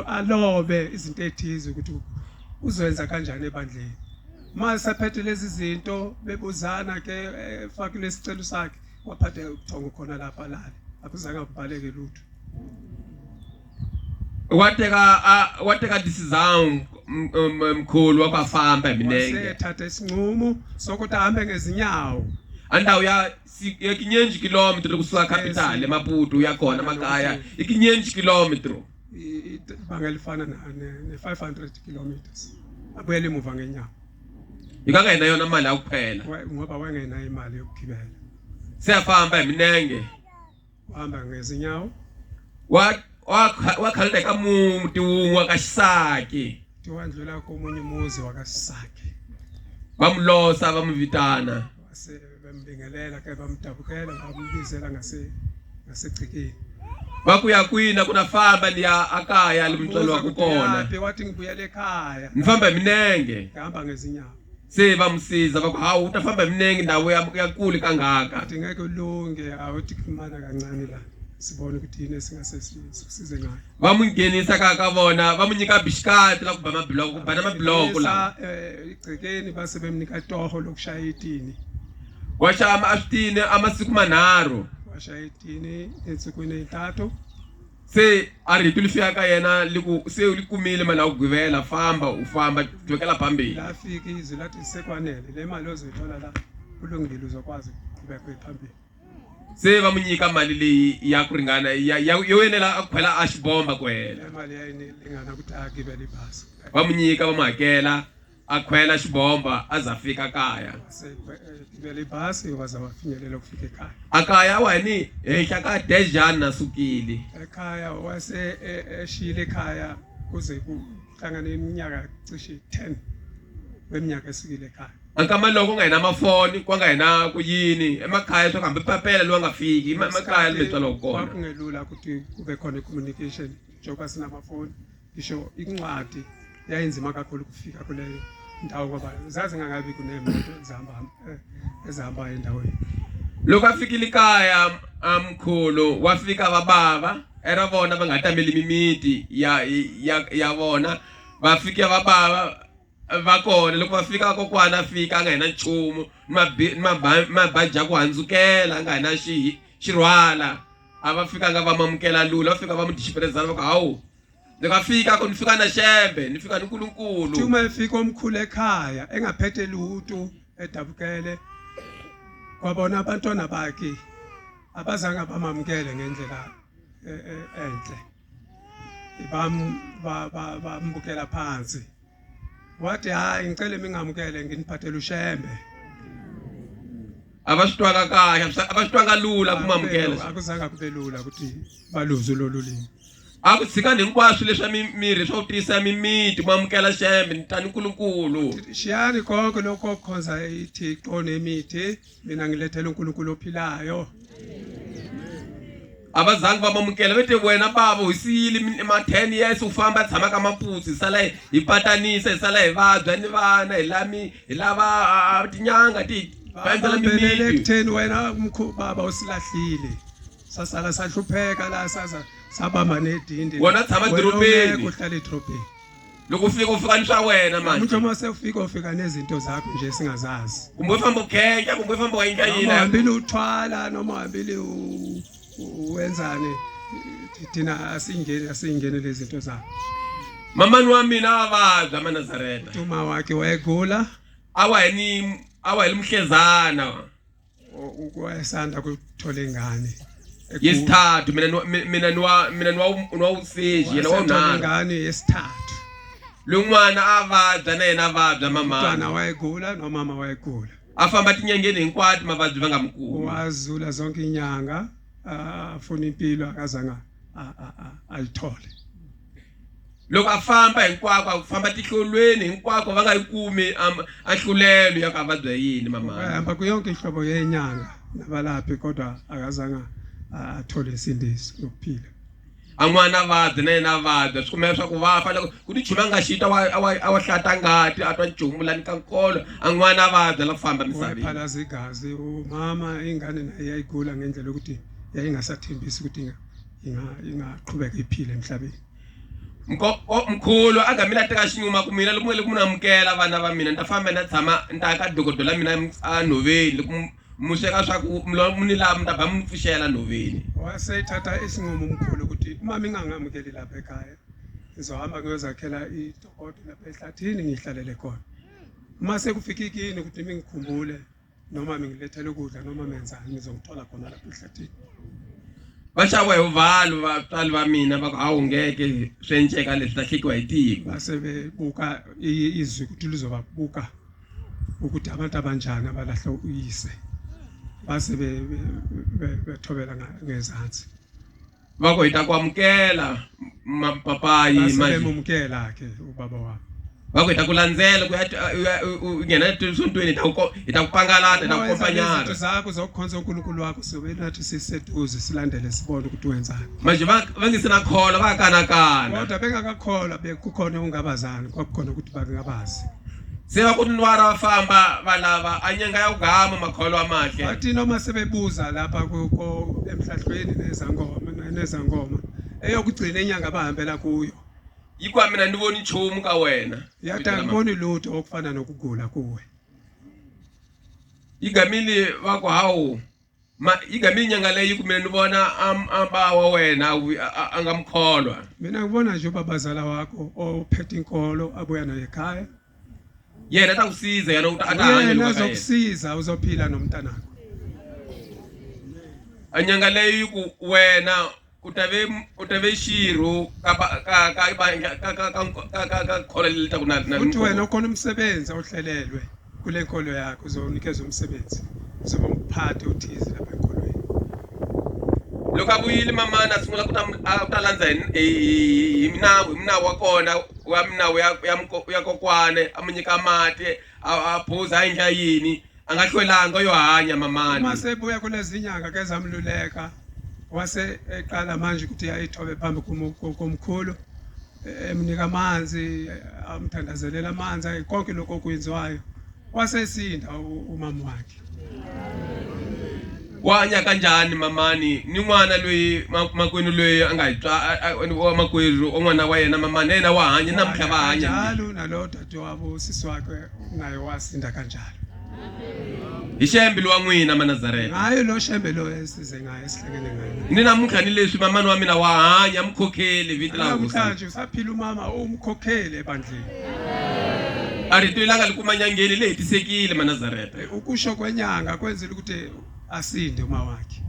alobe izinto ezithize ukuthi uzoyenza kanjani ebandleni. Uma esephethe lezi zinto bebuzana ke efakile isicelo sakhe waphatheka ubuthongo khona lapha lale akuzange kubhaleke lutho. Wa teka wa teka decisão mkhulu wa ku a famba hi milenge. Wasethatha isinqumo sokuthi ahambe ngezinyawo. A ndhawu ya ya 500 kilometro kusuka capital eMaputo uya khona makaya i 500 kilometro. Ibanga elifana ne-500 kilometers abuyele emuva ngenyawo. Ikangena yona mali ya kuphela. Ngoba wayengenayo imali yokugibela. Seyafamba hi milenge. Wahamba ngezinyawo. Wakhalenda eka muti wun'we wa ka Xisaki. Wandlula komunye umuzi wakaSisaki. Va mu losa va mu vitana. Base bambingelela ke bamdabukela bambizela ngase ngasegcekeni. Va ku ya kwini ku na famba ni ya akaya le mutswari wa ku kona. Wathi ngibuyele ekhaya. Ni famba hi milenge. Ngihamba ngezinyawo. Se va mu siza va ku hawu u ta famba hi milenge ndhawu ya ya kule kangaka. Wathi ngeke ulunge awuthi kumana kancane la sibone ukuthi yini esingase sikusize ngayo. Va mu nghenisa ka ka vona va mu nyika bixikati la ku ba mabiloko ku ba na mabiloko la. Egcekeni base bemnika itoho lokushaya itini. Wa xava a switini a masiku manharhu. Washaya itini ensukwini ey'ntathu. Se a rito li fika ka yena li ku se u li kumile mali ya ku givela famba u famba qhubekela phambili. Lafika izwi lathi sekwanele le mali ozoyithola la kulungile uzokwazi ukuqhubeka uye phambili. Se va mu nyika mali leyi ya ku ringana ya yo enela a khwela a xibomba ku hela. Le mali yayilingana ukuthi agibele ibhasi. Va mu nyika va mu hakela a khwela xibomba a za fika kaya. Gibele ibhasi waze wafinyelela ukufika ekhaya. Akaya wa ni henhla ka Dejan na sukile. Ekhaya wase eshiyile ekhaya kuze kuhlangane iminyaka cishe 10 weminyaka esukile ekhaya. Ankama loko nga hina mafoni kwa nga hina ku yini emakhaya swa hambi papela lowu nga fiki emakhaya lemetswala kona. Kwakungelula ukuthi kube khona i-communication njengoba sinamafoni ngisho incwadi yayinzima kakhulu ukufika kuleyo ndawo ngoba zazingangabi kunemoto ezihamba ezihambayo endaweni. Loko a fikile kaya mkhulu wa fika va bava era vona va nga tameli mimiti ya ya ya vona. Va fike va bava va kona loko va fika kokwana a fika a nga hi na nchumu ni mabaji ya ku handzukela a nga hi na xi xirhwala a va fikanga va mamukela lula va fika va mu dixipelezana va ku hawu loko a fika ku ni fika na xembe ni fika ni nkulunkulu Uma efika omkhulu ekhaya engaphethe lutho edabukele kwabona abantwana bakhe abazange bamamukele ngendlela e, e, enhle bam bambukela phansi wathi hayi ngicela mingamukele nginiphathele ushembe a va swi twanga kahle a va swi twanga lula ku mamukela akuzange kube lula ukuthi baluze lolu limi a ku tshikani hinkwaswo leswa mimirhi swa ku tiyisa mimiti mu amukela xembe ni tani nkulunkulu shiyani konke lokho okukhonza ithixo nemithi mina ngilethele uNkulunkulu ophilayo a va zangi va mamukela ve te wena bava hi siyile ma 10 years u famba tshama ka maputsi hi sala hi patanisa hi sala hi vabya ni vana hi lami hi lava tinyanga ti va endlela ekutheni wena mkhu baba usilahlile sasala sahlupheka la sasa sabamba nedindi wena tshama edorobeni uhlala edorobeni loko u fika u fika ni swa wena manje umuntu uma sewufika ufika nezinto zakho nje singazazi kumbe ufamba ukhenka kumbe ufamba wayinka yini noma uhambile uthwala noma uhambile wenzani thina asingeni asingeni lezi zinto zakho mamani wa mina a vabya manazareta uma wakhe wayegula a wa hi ni a wa hi muhlezana wayesanda kuthola ingane yesithathu mina mina ni wa mina ni wa ni wa useji yena wa unharhu ingane yesithathu lun'wana a vabya na yena a vabya mama mntwana wayegula nomama wayegula a famba tinyangeni hinkwato mavabyi va nga mu kumi wazula zonke inyanga afuna impilo akazange ayithole loko a famba hinkwako a famba tihlolweni hinkwako va nga yi kumi a nhlulelo ya ku a vabya yini mama hamba kuyonke inhlobo yenyanga nabalaphi kodwa akazange athole insindiso yokuphila a n'wana vabya na yena vabya swi kumeka swa ku va fa loko ku ni nchumu a nga xi twa a wa hlata ngati a twa nchumu lani ka nkolo a n'wana vabya la ku famba misaveni waphalaza igazi umama ingane naye yayigula ngendlela yokuthi yayingasathembisi ukuthi ingaqhubeka iphile emhlabeni Mkhulu a gamile a teka xinyuma ku mina loko mi loko mi ni amukela vana va mina ni ta famba ni ya tshama ni ta ya ka dokodela mina enhoveni loko mu sweka swa ku mi ni lava mi ta ba mi ni pfuxela nhoveni. Wasethatha isinqumo umkhulu ukuthi uma ningangamukeli lapha ekhaya ngizohamba ngiyozakhela idokodo lapha ehlathini ngihlalele khona. Uma sekufike kini ukuthi ningikhumbule noma mingilethele ukudla noma menzani ngizongithola khona lapha ehlathini va xaviwa hi vuvalo vatswari va mina va ku hawu ngeke swi enceka leswi lahlekiwa hi tiko base bebuka izwi ukuthi lizobabuka ukuthi abantu abanjani abalahla uyise base bethobela ngezansi Va ku hi ta ku amukela mapapayi manje. Basebemumukela ke ubaba wami. Va ku hi ta ku landzela ku ya u nghena esontweni hi ta ku hi ta ku pangalata hi ta ku kompanyara. Izinto zakho zokukhonza uNkulunkulu wakho sobe nathi siseduze silandele sibone ukuthi wenzani. Manje va va nge se na kholwa va kanakana. Kodwa bengakakholwa bekukhona ungabazani kwakukhona ukuthi bakungabazi. Se va ku nwara va famba va lava a nyanga ya ugama makholo amahle. Bathi noma sebebuza lapha kuko emhlahlweni nezangoma nezangoma eyokugcina inyanga bahambela kuyo. Yi ku a mina ni voni nchumu ka wena. Yathi angiboni lutho okufana nokugula kuwe. Yi gamile va ku hawu Ma yi gamile nyanga leyi ku mina ni vona a ba wa wena a nga mukholwa. Mina ngibona nje ubabazala wakho ophethe inkolo abuya naye ekhaya. Yena ta ku siza yena u ta a ta hanya Yena loko ka yena. azokusiza uzophila nomntanakho. A nyanga leyi yi ku wena u ta ve u ta ve xirho ka ka ka ka ka ka ka ka ka kholo leri taku na na Uthi wena ukhona umsebenzi awuhlelelwe kule nkolo yakho uzowunikezwa umsebenzi uzoba umphathi othize lapha enkolweni. Loko a vuyile mamana a sungula ku ta a ta landza hi hi hi minawu hi minawu wa kona wa minawu ya ya ya kokwane a mu nyika mati a a phuza a endla yini a nga hlwelanga yo hanya mamani Uma sebuya kulezi nyanga ke zamluleka wase eqala manje ukuthi ayithobe phambi komkhulu emnika amanzi amthandazelela amanzi konke lokho okwenziwayo wasesinda umama wakhe. Wa hanya kanjhani mamani ni n'wana loyi makwenu loyi a nga hi tswa wa makwerhu wa n'wana wa yena mamani na yena wa hanya namuntlha va hanya kanjalo nalowo dadewabo usisi wakhe naye wasinda kanjalo. Hi Shembe lowa n'wina Manazareta. Ngaye lo Shembe lo esize ngaye esihlangene ngaye. Ni namuntlha ni leswi mamani wa mina wa hanya mukhokheli vito la hosi. Namhlanje usaphila umama umkhokheli ebandleni. A rito ilanga likuma nyangeni le hetisekile Manazareta. Ukusho kwenyanga kwenzile ukuthi asinde uma wakhe.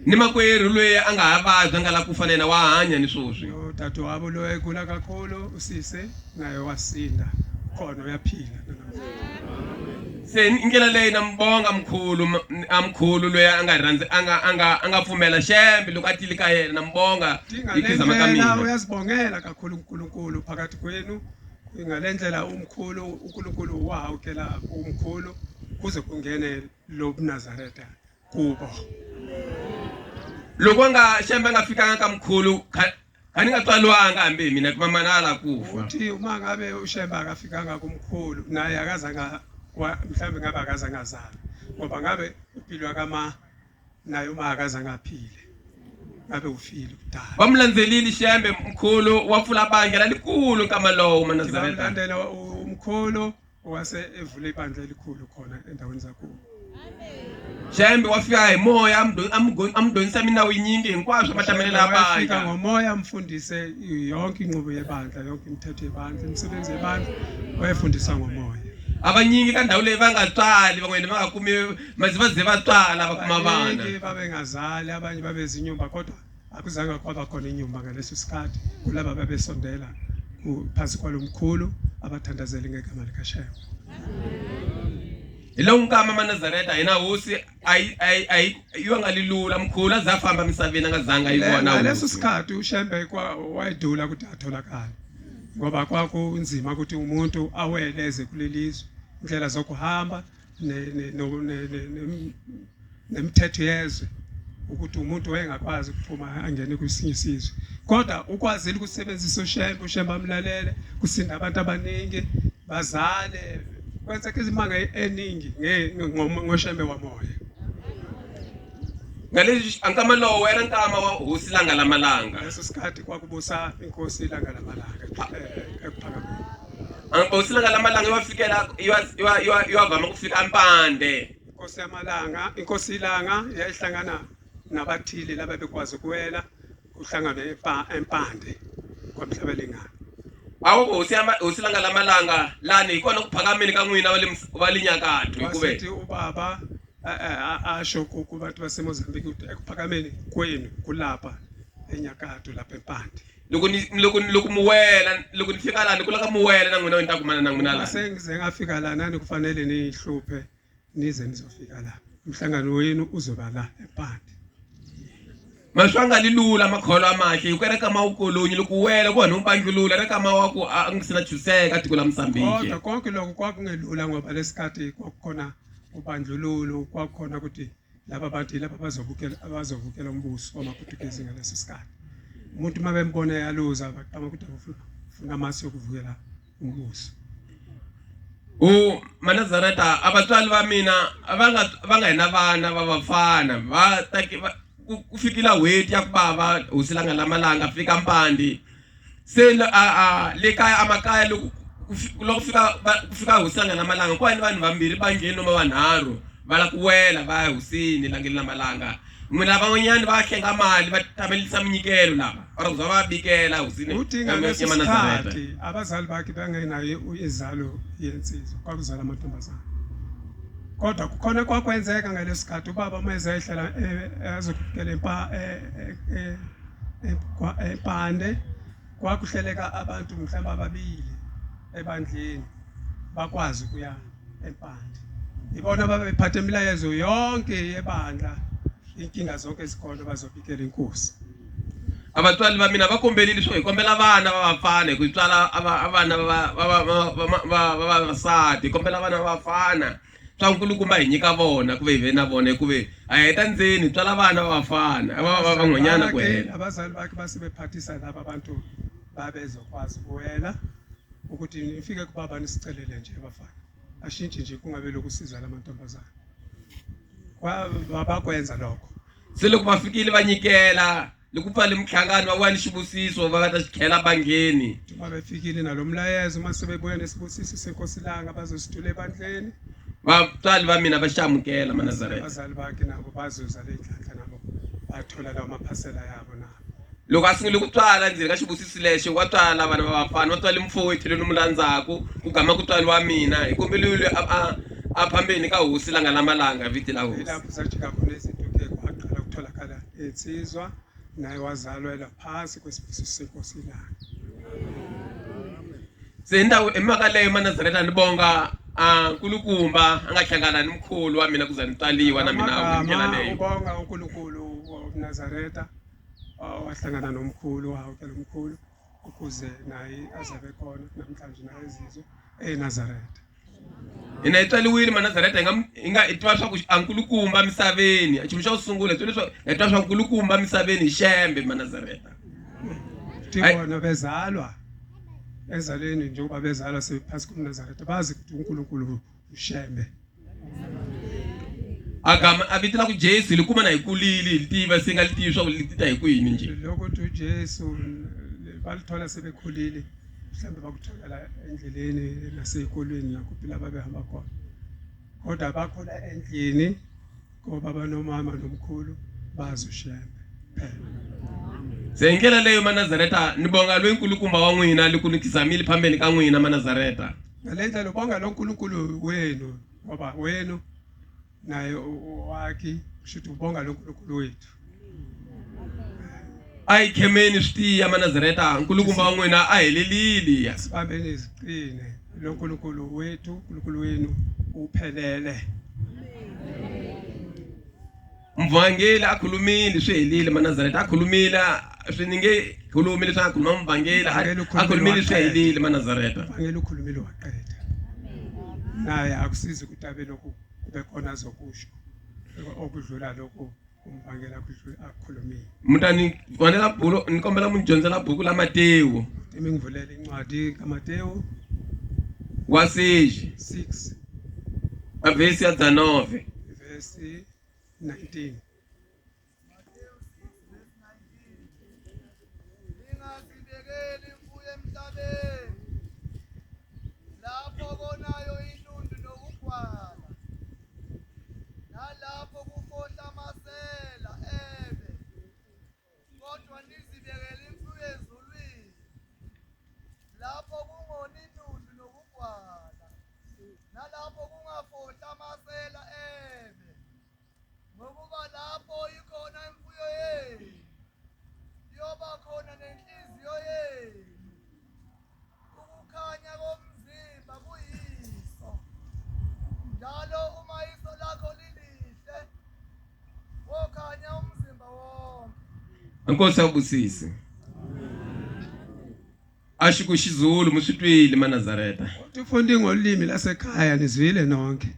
Ni makwerhu loyi a nga ha vabyi a nga la ku fa na yena wa hanya ni sweswi. Udadewabo lo egula kakhulu usise naye wasinda khona uyaphila nanamhlanje. Se i ndlela leyi na mi bonga mkhulu a mkhulu loyi a nga rhandzi a nga a nga a nga pfumela Shembe loko a tile ka yena na mi bonga hi ku zama ka Ngale mina. uyazibongela kakhulu uNkulunkulu phakathi kwenu ngale ndlela umkhulu uNkulunkulu wahawukela umkhulu kuze kungene lo buNazaretha kubo. Loko a nga Shembe a nga fikanga ka mkhulu kha kha ni nga tswaliwanga hambi hi mina hikuva mana a la ku fa. Uthi uma ngabe uShembe akafikanga kumkhulu naye akazange mhlawumbe ngabe akazange azalwe ngoba ngabe impilo yakama naye uma akazange aphile ngabe ufile kudala. Va mu landzelile Shembe mkhulu wa pfula bandla lalikulu nkama lowo Manazareta. Bamlandela umkhulu wase evula ibandla elikhulu khona endaweni zakubo. Shembe wa fika hi moya a mu dyondzisa minawu yinyingi hinkwaswo matamelelo ya Wafika bandla. ngomoya amfundise yonke inqubo yebandla yonke imithetho yebandla imisebenzi yebandla wayefundisa ngomoya. A vanyingi ka ndhawu leyi va nga tswali van'wanyana va nga kumi maze va ze va tswala va kuma vana. Baningi babengazali abanye babezinyumba kodwa akuzange kwaba khona inyumba ngaleso sikhathi kulaba babesondela phansi kwalomkhulu abathandazele ngegama likaShembe. Hi lowu nkama Manazareta hina hosi a yi a yi a yi yi nga li lula mkhulu a za a famba misaveni a nga zanga yi vona Ngaleso hosi. sikhathi uShembe wayedula ukuthi atholakale ngoba kwakunzima ukuthi umuntu awele eze kulelizwe indlela zokuhamba nemithetho yezwe ukuthi umuntu wayengakwazi ukuphuma angene kwesinye isizwe kodwa ukwazile ukusebenzisa uShembe uShembe amlalele kusinda abantu abaningi bazale kwenzeka izimanga eningi ngoShembe wamoya. Ngaleswi nkama lowo wena nkama wa hosi Langa la Malanga. Leso sikhathi kwakubusa inkosi Langa la Malanga ekuphakameni. Hosi Langa la Malanga yi wa fikela yi wa vama ku fika Mpande. Inkosi yamalanga inkosi ilanga yayihlangana nabathile laba bekwazi ukuwela kuhlangane eMpande kwaMhlabelingana. Awu hosi ya hosi Langa la Malanga lani hi kona ku phakameni ka n'wina va le va le Nyakatho hikuve Wasithi ubaba asho kubantu baseMozambique ukuthi ekuphakameni kwenu kulapha eNyakatho lapha eMpande. Loko ni loko loko muwela loko ni fika lani ku laka muwela na n'wina ni ta kumana na n'wina lani. Sengize ngafika lana nikufanele niyihluphe nize nizofika la. Umhlangano wenu uzoba la eMpande. Maswanga li lula makholo amahle hi ku ri kama ukolonyi loko wela ku vanhu bandlulula ri kama wa ku a ngi sina chuseka tiko la Mozambique. Kodwa konke lokho kwakungelula ngoba lesikhathi kwakukhona ubandlululo kwakukhona ukuthi laba bantu yilaba abazobukela abazovukela umbuso wamaPutukezi ngaleso sikhathi. Umuntu uma bembona eyaluza baqama ukuthi ufuna amasu yokuvukela umbuso. U Manazareta a vatswari va mina va nga va nga hina vana va vafana va taki ku fikila n'hweti ya ku bava hosi Langa la Malanga fika Mpande se a a le kaya amakaya loko loko fika ku fika hosi Langa la Malanga ku va ni vanhu vambirhi va ngheni noma vanharhu va la ku wela va ya hosini Langeni la Malanga n'wina van'wanyana va hlenga mali va tamelisa minyikelo lava va ri ku za va bikela hosini Uthi ngaleso sikhathi abazali bakhe bengenayo izalo yensizwa kwakuzala amantombazane kodwa kukhona kwakwenzeka ngaleso sikhathi ubaba uma ezehlala azokubukela eMpande kwakuhleleka abantu mhlawumbe ababili ebandleni bakwazi ukuya eMpande ibona babephatha imilayezo yonke yebandla inkinga zonke ezikhona bazobikela inkosi. Avatswari va mina va kombelile swo hi kombela vana va vafana hi ku tswala vana va vavasati hi kombela vana va vafana swa nkulukumba hi nyika vona ku ve hi ve na vona hikuve a heta ndzeni hi tswala vana va vafana va van'wanyana ku hela. Abazali bakhe base bephathisa laba bantu babezokwazi ukuwela ukuthi nifike kubaba nisicelele nje abafana ashintshe nje kungabe lokhu siza lamantombazana. Bakwenza lokho. Se loko va fikile va nyikela loko ku pfale minhlangano va vuya ni xivusiso va va ta xi khela bangheni. Uma befikile nalomlayezo uma sebebuya nesibusiso senkosi langa bazosithula ebandleni. Vatswari va mina va xi amukela Manazareta. Abazali bakhe nabo bazuza le nhlanhla nabo bathola lawo maphasela yabo nabo. Loko a sungule ku tswala ndzeni ka xivusiso lexo wa tswala vana va vafana wa tswale mfowethu loyi ni mu landzaku ku gama ku tswariwa mina hi kombela loyi a a a phambeni ka hosi langa la malanga viti la hosi. Yilapho zajika khona izinto ke kwaqala ukutholakala insizwa naye wazalwela phasi kwesibusiso senkosi ilanga. Se hi ndhawu hi mhaka leyo Manazareta ni bonga a nkulukumba a nga hlangana ni mkhulu wa mina ku za ni tswaliwa na mina hi ndlela leyo. Ubonga uNkulunkulu waMnazaretha wahlangana nomkhulu wahawukela umkhulu ukuze naye azabe khona namhlanje naye ezizwe eNazaretha. Hina hi tswaliwile Manazareta hi nga hi nga hi tiva swa ku a nkulukumba misaveni nchumu xa ku sungula hi twile swa hi twa swa nkulukumba misaveni hi Shembe Manazareta. Tibona bezalwa ezaleni njengoba bezalwa sephasi komNazaretha bazi ukuthi uNkulunkulu uShembe. Agama a vito la ku Jesu hi li kuma na hi kulile hi li tiva se nga li tivi swa ku li ta hi kwini njhe. Loko uthi uJesu balithola sebekhulile mhlawumbe bakuthola la endleleni nasey'kolweni nakuphi la babehamba khona kodwa bakhula endlini kobaba nomama nomkhulu bazi uShembe phela. Se hi ndlela leyo Manazareta ni bonga loyi nkulukumba wa n'wina loko ni khizamile phambeni ka n'wina Manazareta. Ngale ndlela ubonga lo Nkulunkulu wenu ngoba wenu naye wakhe kusho ukuthi ubonga lo Nkulunkulu wethu. A hi khemeni swi tiya Manazareta nkulukumba wa n'wina a helelile. Sibambeni ziqine lo Nkulunkulu wethu uNkulunkulu wenu uphelele. Muvhangeli a khulumile swi helile Manazareta a khulumile swi ni nge khulumi leswi a khuluma muvhangeli a khulumile swi helile Manazareta. Muvhangeli ukhulumile waqeda. Naye akusizi ukuthi abe lokhu kube khona azokusho okudlula lokhu umvangeli akukhulumile. Mutani vonela bulo ni kombela mu dyondzela buku la Matewu. Imi ngivulele incwadi kaMatewu wa 6 6 a vhesi ya 19. Vhesi 19. Ningazibekeli imfuyo emhlabeni, lapho konayo intundu nokugwala, nalapho kufohla amasela ebe, kodwa nizibekele imfuyo ezulwini, lapho kungoni intundu nokugwala, nalapho kungafohli amasela ebe. Ngokuba lapho ikhona imfuyo yenu, iyoba khona nenhliziyo yenu. Ukukhanya komzimba kuyiso. Njalo uma iso lakho lilihle, wokhanya umzimba wonke. Inkosi akubusise. A xi ku Xizulu mi swi twile Manazareta. Ufunde ngolimi lasekhaya nizwile nonke.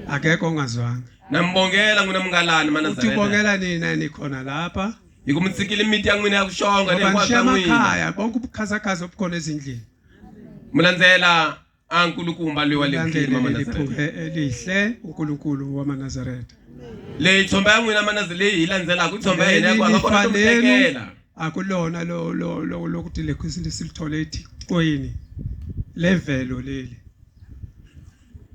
Akekho ongazwanga. Na mi bongela n'wina mungalani Manazareta. Uthi ubongela nina nikhona lapha. Hi ku mi tshikile miti ya n'wina ya ku xonga ni Ngoba hinkwaswo nishiya swa n'wina. amakhaya bonke ubukhazakhazi obukhona ezindlini. Mi landzela a nkulukumba loyi wa le Landele vukili leli Manazareta. phupho elihle uNkulunkulu wamaNazaretha. Leyi tshomba ya n'wina Manazareta leyi hi landzelaka i tshomba ya hina ya ku a nga kona to mi Leli tekela. akulona lo lo lo lokuthi lekhwisi silithole ethixweni levelo leli.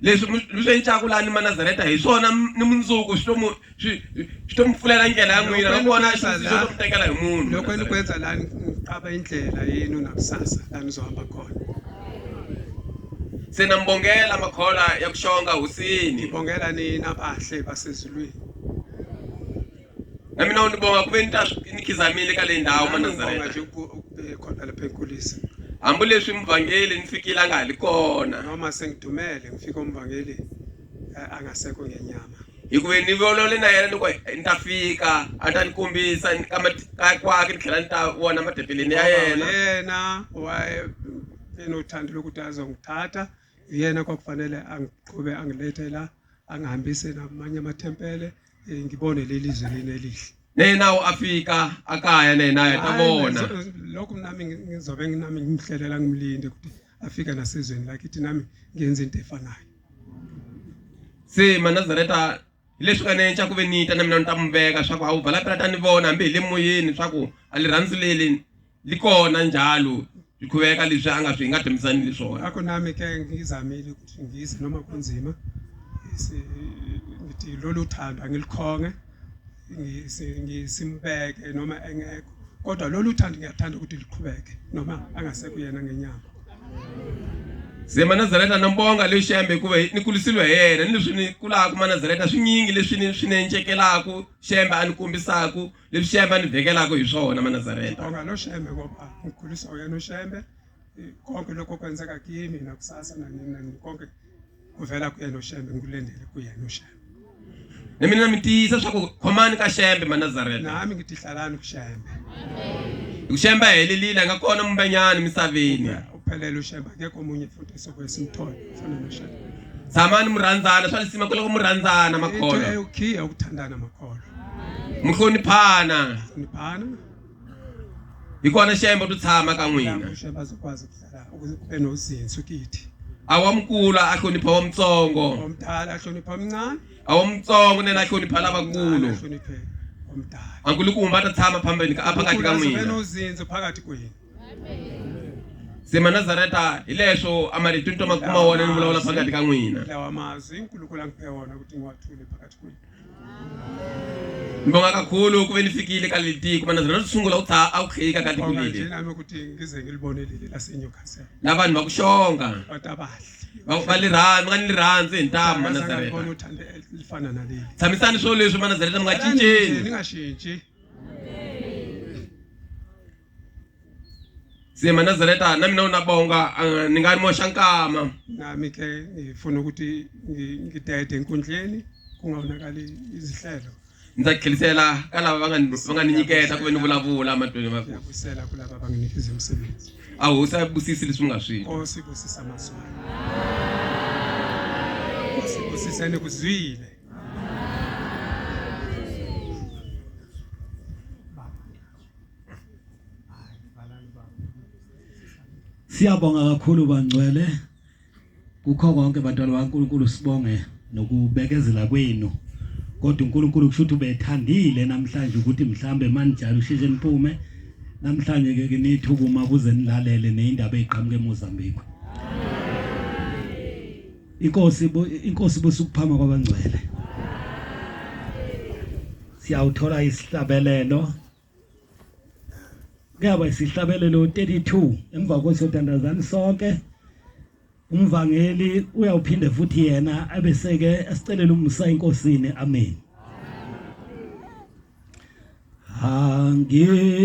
Leswi mi swi endlaka lani Manazareta hi swona ni mundzuku swi to mu swi swi to mi pfulela ndlela ya n'wina Loko loko vona enikwenza xi to mi tekela hi munhu Lokho enikwenza la niqaba indlela yenu nakusasa la nizohamba khona. Se na mi bongela makhola ya ku xonga hosini. Ngibongela nina bahle basezulwini. Na mina ni bonga ku ve ni ta ni khizamile ka leyi ndhawu Nami ngibonga Manazareta. nje ukube khona lapha enkulisa. Hambileswi muvhangeli ni fikile a nga ha li kona. Noma sengidumele ngifika umvangeli angasekho ngenyama. Hikuva ni vulavule na yena ni ku ni ta fika a ta ni kombisa ka ka kwakhe ni tlhela ni ta vona matempeleni ya yena. Yena waye enothando lokuthi azongithatha uyena kwakufanele angiqhube angilethe la angihambise namanye amathempele ngibone leli zwe leli elihle. Na yena a fika a kaya na yena a ta vona. Lokhu nami ngizobe nami ngimhlelela ngimlinde ukuthi afike nasezweni lakithi nami ngenze into efanayo. Se Manazareta Hi leswi nga ni endla ku ve ni ta na mina ni ta n'wi veka swa ku a wu vala phela ta ni vona hambi hi le moyeni swa ku a rirhandzu leli li kona njalo swi khuveka leswi a nga swi hi nga dyondzisanile swona. Ngakho nami ke ngizamile ukuthi ngize noma kunzima ngithi lolu thando angilikhonge ngisimbeke noma engekho kodwa lolu thando ngiyathanda ukuthi liqhubeke noma angasekho yena ngenyama. Se Manazareta na mbonga leyo Shembe hikuva ni kulisiwe hi yena ni leswi ni kulaka Manazareta swinyingi leswi ni swi ni encekelaku Shembe a ni kombisaku leswi Shembe a ni vhekelaku hi swona Manazareta. Ngibonga lo Shembe ngoba ngikhuliswa uyena uShembe konke lokho kwenzeka kimi nakusasa nanini nanini konke kuvela kuyena uShembe ngikulendele kuyena uShembe. Na mina na mi tiyisa swa ku khomani ka Shembe Manazareta. Nami ngithi hlalani kuShembe. Ushembe helelile a nga kona mumbenyani misaveni. Uphelele uShembe akekho omunye futhi esokuye simthole ufana noShembe. Tshamani mu rhandzana swa lisima ku loko mu rhandzana makholwa. Into ukhiya ukuthandana makholwa. Mu hloniphana. Hloniphana. Hi kona Shembe u tshama ka n'wina. Ushembe azokwazi ukuhlala kube nozinzo kithi. A wa mukulu a hlonipha wa mutsongo. Omdala ahlonipha omncane. A wa mutsongo nena a hlonipha lavakulu. Ahloniphe omdala. A nkulukumba a ta tshama phambeni ka phakathi ka n'wina. Nozinzo phakathi kwenu. Se Manazareta hi leswo a marito ni twa ma kuma wona ni vulavula phakathi ka n'wina. Lawa mazwi uNkulunkulu angiphe wona ukuthi ngiwathule phakathi kwenu. Ni bonga kakhulu ku ve ni fikile ka leli tiko Manazareta ro sungula u tsha a ku hlika ka tiko Ngibonga leli. nje nami ukuthi ngize ngilibone leli laseNewcastle. La vanhu va ku xonga. Abantu abahle. Va va li rhandzi va nga ni rhandzi hi ntamu Manazareta. Ngibona uthando elifana naleli. Tshamisani swo leswi Manazareta mi nga cinceni. Ningashintshi. Se Manazareta na mina u na bonga ni nga moxa nkama. Nami ke ngifuna ukuthi ngidede enkundleni kungawonakali izihlelo. Ndza tlhelisela ka lava va nga va nga ni nyiketa ku ve ni vulavula mahlweni va ku. Ngiyabuyisela kulaba abanginikeza umsebenzi. A hosi a busisi leswi mi nga swi twa. Nkosi busisa amazwi ayo. Nkosi busisa enikuzwile. Siyabonga kakhulu bangcwele kukho konke bantwana baNkulunkulu sibonge nokubekezela kwenu kodwa uNkulunkulu kusho ukuthi ubethandile namhlanje ukuthi mhlambe manijalo usheshe niphume namhlanje ke ke nithi ukuma kuze nilalele nezindaba eziqhamuka eMozambique inkosi inkosi busukuphama kwabangcwele siyawuthola isihlabelelo kuyaba isihlabelelo 32 emva kwesothandazani sonke umvangeli uyawuphinde futhi yena ebeseke esicelela umusa enkosini amen anginje